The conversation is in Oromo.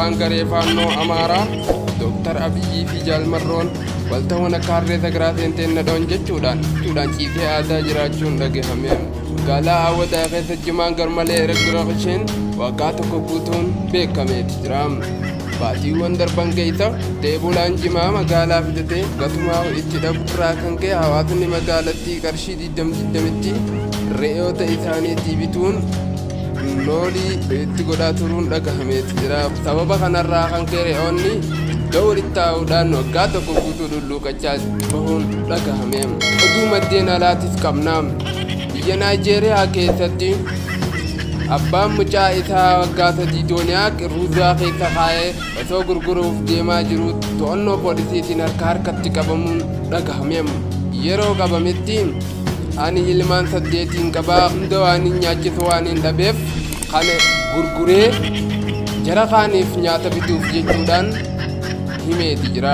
Ta'aan garee Faannoo Amaaraa Dooktar Abiyyii fi Jaal Marroon wal ta'uun akka harree sagaraa seenteen na dhawan jechuudhaan jechuudhaan ciisee aadaa jiraachuun dhagahame. Magaalaa Awwadaa keessa jimaan garmalee irratti waggaa tokko guutuun beekameeti jira. Baatiiwwan darban keessa qotee jimaa magaalaa fidatee gatumaa itti dhabu irraa kan ka'e hawaasni magaalattii qarshii 20 20tti re'oota isaaniitii bituun loolii itti godhaa turuun dhagahameeti jira. Sababa kanarraa kan ka'e re'oonni iddoo walitti taa'uudhaan waggaa tokko guutuu lulluuqachaa bahuun dhagahame. Oduu maddeen alaatis qabna. Biyya Naayijeeriyaa keessatti abbaan mucaa isaa waggaa 3 dooniyaa ruuzaa keessa kaa'ee osoo gurguruuf deemaa jiru to'annoo poolisiitiin harka harkatti qabamuun dhagahame. Yeroo qabametti, "Ani ilmaan saddeetiin qabaa, hunda waan hin nyaachisu waan hin dhabeef kana gurguree jara kaaniif nyaata bituuf," jechuudhaan himeeti jira.